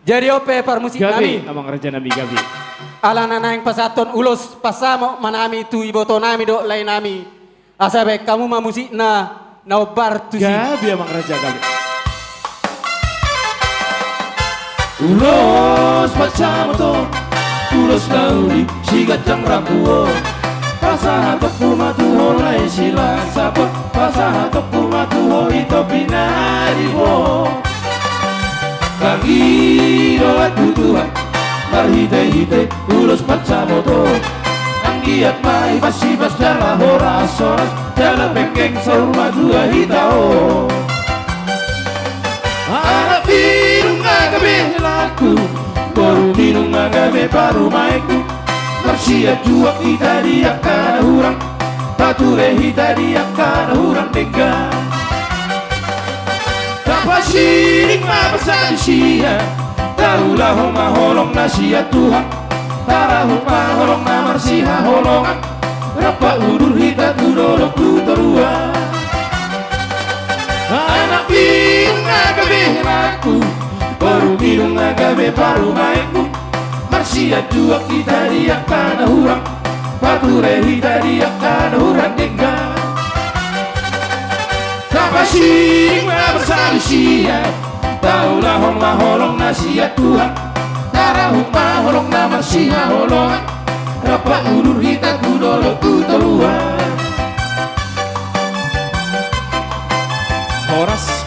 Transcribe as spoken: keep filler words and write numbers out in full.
Jadi on pe parmusik nami. Gabe, amang raja nami, gabe. Alana naeng pasahathon ulos pansamot ma nami tu iboto nami dohot lae nami. Asa baen hamu ma musikna na hombar tusi. Gabe, amang raja, gabe. Ulos pansamot on, ulos na uli siganjang rambu on. Pasahatonku ma tu ho lae Silahisabot, pasahatonku ma tu ho ito pinaribot. Nang i do adat tu Tuhan, marhitehite ulos pansamot on. Anggiat ma ipas-ipas jala horas-horas, jala penggeng saur matua hita on. Anak ni nunga gabe helangku, boru ni nunga gabe parumaenku. Marsiat juak hita di angka na hurang, pature hita di angka na hurang denggan. Tapasiring ma basa di sian, taulahon ma holong na sian Tuhan. Tarahum ma holong na marsihaholongan, rap udur hita tu dolok tu toruan. Anak ni nunga gabe helangku, boru ni nunga gabe parumaenku. Marsiat juak hita di angka na hurang, pature hita di angka na hurang denggan. Tapasiring ma basa di sian, taulahon ma holong na sian Tuhan. Tarahum ma holong na marsihaholongan, rap udur hita tu dolok tu toruan. Horas.